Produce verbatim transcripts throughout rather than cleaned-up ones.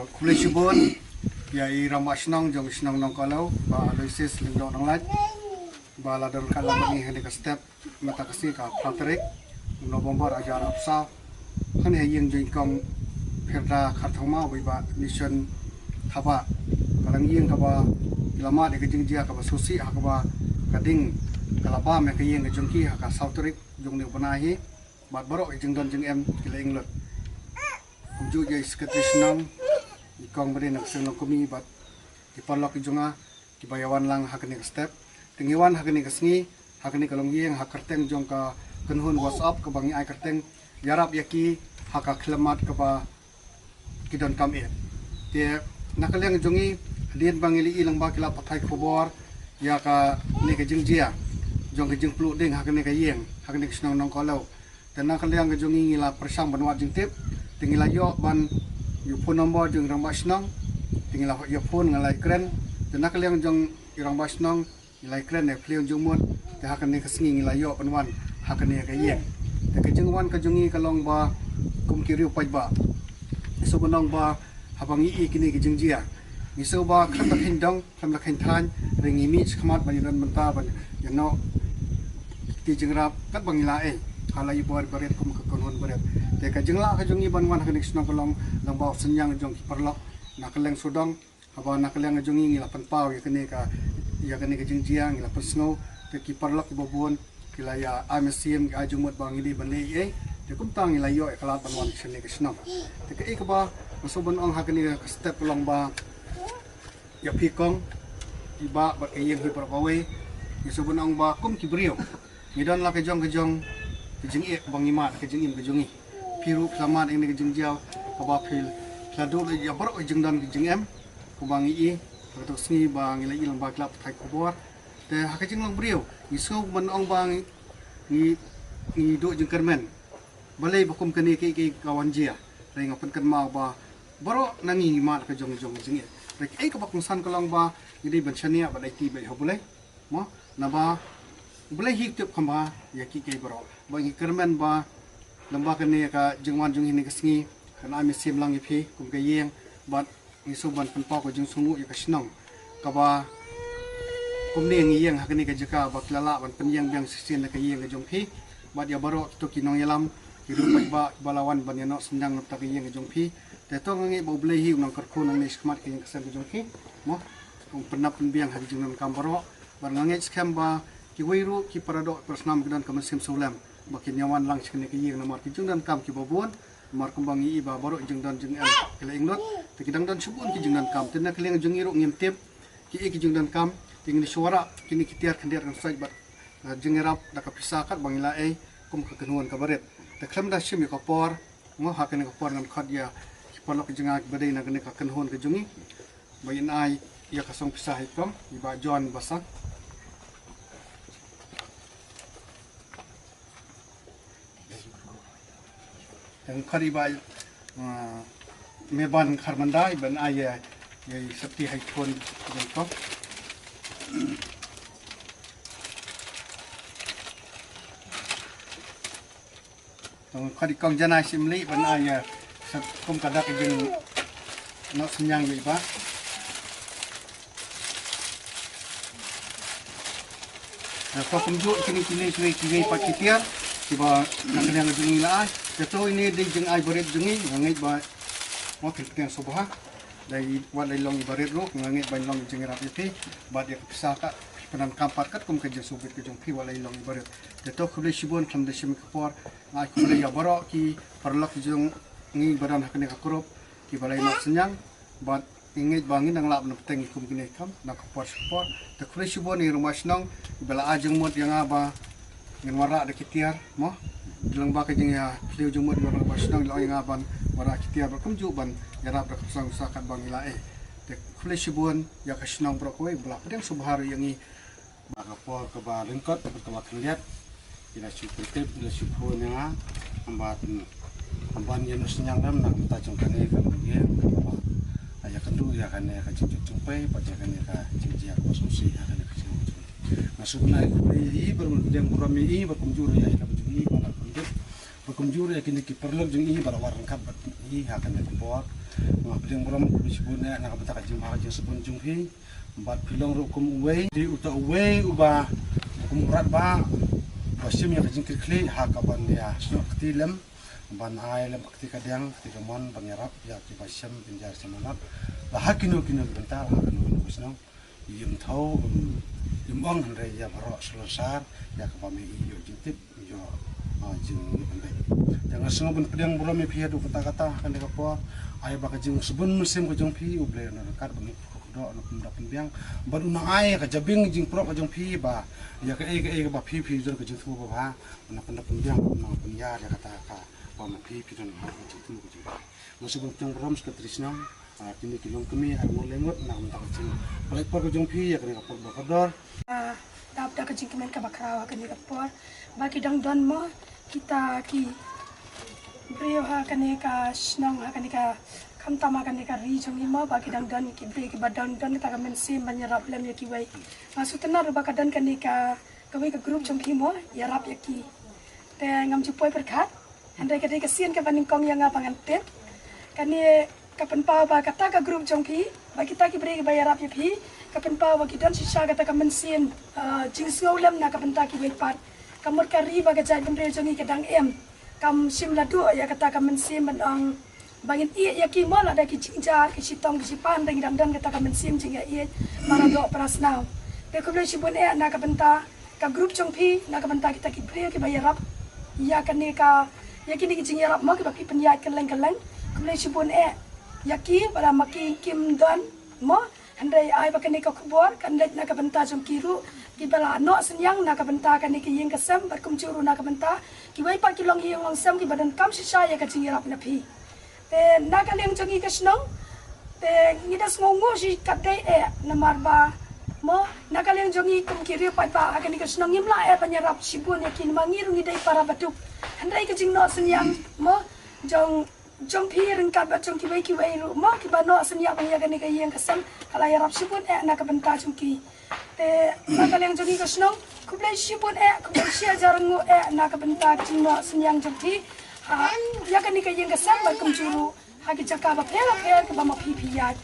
Khublei shibun ïa i Rangbah Shnong jong shnong Nongkohlew, Bah Aloysius Lyngdoh Nonglait, ba la don ryngkat lang bad ngi ha kane ka step mynta ka sngi ka phra tarik November hajar arphew saw. Hangne ha ïing jong i Kong Pyrda Kharthongma bad i Bah Nishon Thabah. Ka long ïing kaba ki la mad ïa ka jingjia kaba sngewsih ha kaba ka ding ka la bam ïa ka ïing ka jong ki ha ka saw tarik jong une u bnai hi. Bad baroh ki jingdon jingem ki la ïeng lut. Kumjuh ïa i Secretary Shnong, i Kong Bri na ka Seng Longkmie bad ki paralok ki jong nga kiba ïa wan lang ha kane ka step. Te ngi wan ha kane ka sngi ha kane ka longïing ha kyrteng jong ka kynhun WhatsApp kaba ngi ai kyrteng Ïarap ïa ki ha ka khyllipmat kaba ki donkam eh. Te na ka liang jong ngi, hadien ba ngi la ïohi lang ba ki la pathai khubor ïa kane ka jingjia jong ka jingpluh ding ha kane ka ïing, ha kane ka shnong Nongkohlew. Te na ka liang ka jong ngi ngi la pyrshang ban wad jingtip, te ngi la ïoh ban ïoh phone number jong i Rangbah Shnong, te ngi la ïoh phone, ngi la ïakren. Te na ka liang jong i Rangbah Shnong ngi la ïakren ïa phi ïa jingmut, te ha kane ka sngi ngi la ïoh ban wan ha kane ka ïing. Te ka jingwan ka jong ngi ka long ba kum ki riew paidbah, ngi sngewbha ban ong ba haba ngi ïohi kine ki jingjia, ngi sngewbha khlem da kheiñ dong, khlem da kheiñ thaiñ, hynrei ngi mih shakhmat ban ïadon bynta ban ïa noh ki jingïarap katba ngi lah eh, ha la i bor barit kum ka kynhun barit. Te ka jinglah ka jong ngi ban wan ha kane ka shnong ka long lang ba u synñiang jong ki paralok na ka liang sawdong, haba na ka liang ka jong ngi ngi la pynpaw ïa kane ka, ïa kane ka jingjia, ngi la pynsngew. Te ki paralok kiba bun ki la ïa ai mynsiem, ki ai jingmut ba ngi dei ban leh ei ei. Te kumta ngi la ïoh ïa ka lad ban wan shane ka shnong. Te kaei kaba nga sngewbha ban ong ha kane ka step ka long ba ïa phi Kong, i Bah bad ka ïing hi baroh kawei, ngi sngewbha ban ong ba kum ki briew ngi don la ka jong ka jong ka jingeh kaba ngi mad, ka jingim ka jong ngi. Phi ruh phi la mad ïa kane ka jingjia kaba phi la duh ïa baroh ka jingdon ka jingem. Kumba ngi ïohi ha kato ka sngi ba ngi la ïohi lang ba ki la pathai khubor. Te ha ka jinglong briew ngi sngewbha ban ong ba ngi, ngi, ngi duh jingkyrmen. Balei ba kum kane kaei kaei ka wan jia. Hynrei nga pynkynmaw ba baroh na ngi ngi mad ka jong jong jingeh. Hynrei kaei kaba kongsan ka long ba ngi dei ban shaniah bad aiti bad ha U Blei. Mo, naba U Blei hi u tip kham bha ïa kiei kiei baroh. Ba ngi kyrmen ba lem bad kane ka jingwan jong ngi ha kane ka sngi kan ai mynsiem lang ïa phi kum ka ïing, bad ngi sngewbha ban pynpaw ka jingsngewnguh ïa ka shnong kaba kumne ngi ïeng ha kane ka jaka ba ki la lah ban pynïeng biang shisien na ka ïing ka jong phi. Bad ïa baroh kito ki nongïalam, ki riew paidbah ba la wan ban ïa noh synñiang na ka ïing ka jong phi. Te to nga ngeit ba U Blei hi u nongkyrkhu nangne shakhmat ka ïing ka sem ka jong phi. Mo, un pynnap pynbiang ha ki jingdonkam baroh. Bad nga ngeit skhem ba kiwei ruh ki paradoh parasnam ki don ka mynsiem sawlem ba kin ïa wan lang sha kane ka ïing namar ki jingdonkam kiba bun. Namar kumba ngi ïohi ba baroh jingdon jingem ki la ïeng lut. Te ki dang don shibun ki jingdonkam. Te na ka liang jong ngi ruh ngim tip kiei ki jingdonkam. Te ngin ïa shu wanrah kine ki tiar khyndiat khynsoit bad, eh, jingïarap da ka pisa katba ngi lah ei kum ka kynhun kaba rit. Te khlem da shim ïa ka por, mo, ha kane ka por ngan khot ïa ki paralok jong nga kiba dei na kane ka kynhun ka jong ngi ba in ai ïa ka song pisa ha i Kong, i Bah John Basang. Te ngan khot i Bah, ah, Meban Kharmandai ban ai ïa, ïa i sopti ha i khun jong i Kong. Te ngan khot i Kong Janai Syiemlieh ban ai ïa, sa kum ka dak ka jingnoh synñiang ïa i Bah. Te kumjuh kine kine kiwei kiwei pat ki tiar kiba na ka liang jong ngi la ai. Te to ine dei jingai barit jong ngi, nga ngeit ba mo kin pdiang sngewbha. Dei wat la i long i barit ruh nga ngeit ba in long i jingïarap ïa phi. Bad ïa ka pisa ka pyndonkam pat katkum ka jingsngewbit ka jong phi wat la i long i barit. Te to khublei shibun, khlem da shim ka por nga ai khublei ïa baroh ki paralok jong ngi ba don ha kane ka group kiba la ïa noh synñiang. Bad nga ngeit ba ngin nang lah ban pynbteng ïa kum kine ki kam na ka por sha ka por. Te khublei shibun ïa i Rangbah Shnong ba la ai jingmut ïa nga ba ngin wanrah da ki tiar, mo. Dei lang ba ka jingïaphylliew jingmut ïa i Rangbah Shnong la ong ïa nga ban wanrah ki tiar bad kumjuh ban ïarap da ka pisa ka pisa katba ngi lah ei. Te khublei shibun ïa ka shnong baroh kawei, ba la pdiang sngewbha ruh ïa ngi. Ba ka por kaba lyngkot bad kaba khyndiat ki la shu pyntip, ki la shu phone ïa nga, ym ban, ym ban ïa noh synñiang lem na ka bynta jong kane ka longïing kaba ïakynduh ïa kane ka jingjot jingpei bad ïa kane ka jingjia kaba sngewsih ha kane ka shnong jong ngi. Nga shu pynai khublei ïa i bad nga pdiang burom ïa i bad kumjuh ruh ïa i lam jong i ba la pyndep bad kumjuh ruh ïa kine ki paralok jong i ba la wad ryngkat bad i ha kane ka por. Nga pdiang burom khublei shibun eh na ka bynta ka jingbha ka jingsbun jong phi. Bad phi long ruh kum uwei, phi uta uwei uba kum u rat ba ba shim ïa ka jingkitkhlieh ha ka ban ïa snoh kti lem, ban ai lem ka kti ka diang kti ka mon ban ïarap ïa kiba shem pynjah shem anat. La ha kino kino ki bynta, la ha kino kino ki shnong. Im thaw, im, im ong hynrei ïa baroh shlonsar ïa kaba me ïoh jingtip, ïoh, ah, jingpynbeit. Te nga sngew ban pdiang burom ïa phi haduh katta katta ha kane ka por. Ai ba ka jingsbun mynsiem ka jong phi U Blei un nang ryngkat bad ngi khudoh na pyndoh pynbiang. Bad un nang ai ka jabieng jingprok ka jong phi ba ïa kaei kaei kaba phi phi don ka jingthmu ba bha, un nang pyndoh pynbiang, un nang pynïar ïa kata kaba ma phi phi don ha ka jingthmu ka jong phi. Nga sngew ban pdiang burom Secretary Shnong. Ah, kine ki longkmie ar ngut lai ngut na ka bynta ka jingpynlait por ka jong phi ïa kane ka por ba kordor. Ah, dap da ka jingkmen kaba khraw ha kane ka por ba ki dang don mo kita ki briew ha kane ka shnong, ha kane ka, khamtam ha kane ka ri jong ngi mo, ba ki dang don ki briew kiba dang don kata ka mynsiem ban ïarap lem ïa kiwei. Nga sngewtynnat ruh ba ka don kane ka, kawei ka group jong phi mo, ïarap ïa ki. Te ngam ju poi pyrkhat. Hynrei ka dei ka sien kaba nyngkong ïa nga ba ngan tip. Kane ka pynpaw ba kata ka group jong phi, ba kita ki briew kiba ïarap ïa phi, ka pynpaw ba ki don shisha kata ka mynsiem, ah, jingsngew lem na ka bynta kiwei pat. Ka mut ka ri bad ka jaitbynriew jong ngi ka dang im. Kam shym la duh ïa kata ka mynsiem ban ong ba ngin ïeh ïa ki mo lada ki jingjia ki shitom ki shiphang, hynrei ngi dang don kata ka mynsiem jingïaieit para doh para snam. Te khublei shibun eh na ka bynta ka group jong phi, na ka bynta kita ki briew kiba ïarap ïa kane ka, ïa kine ki jingïarap mo kiba phi pynïaid kylleng kylleng. Khublei shibun eh ïa ki, ba la ma ki kim don mo. Hynrei ai ba kane ka khubor kan leit na ka bynta jong ki ruh kiba la noh synñiang na ka bynta kane ka ïing ka sem, bad kumjuh ruh na ka bynta kiwei pat ki longïing longsem kiba donkam shisha ïa ka jingïarap na phi. Te na ka liang jong ngi ka shnong, te ngi da sngewnguh shi katdei eh namar ba mo, na ka liang jong ngi kum ki riew paidbah ha kane ka shnong ngim lah eh ban ïarap shibun ïa ki namar ngi ruh ngi dei para baduk. Hynrei ka jingnoh synñiang mo jong, jong phi ryngkat bad jong kiwei kiwei ruh mo kiba noh synñiang ïa kane ka ïing ka sem ka la ïarap shibun eh na ka bynta jong ki. Te na ka liang jong ngi ka shnong, khublei shibun eh, khublei shi hajar nguh eh na ka bynta ka jingnoh synñiang jong phi ha ïa kane ka ïing ka sem bad kumjuh ruh ha ki jaka bapher bapher kiba ma phi phi ïaid.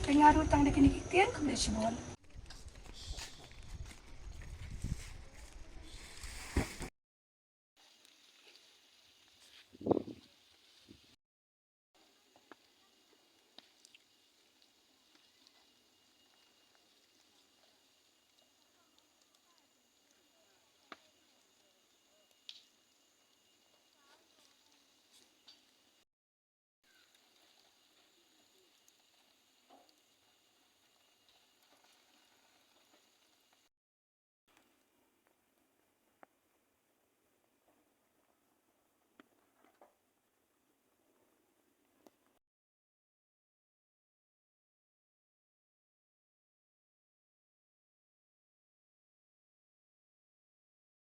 Te nga ruh tang da kine ki ktien, khublei shibun.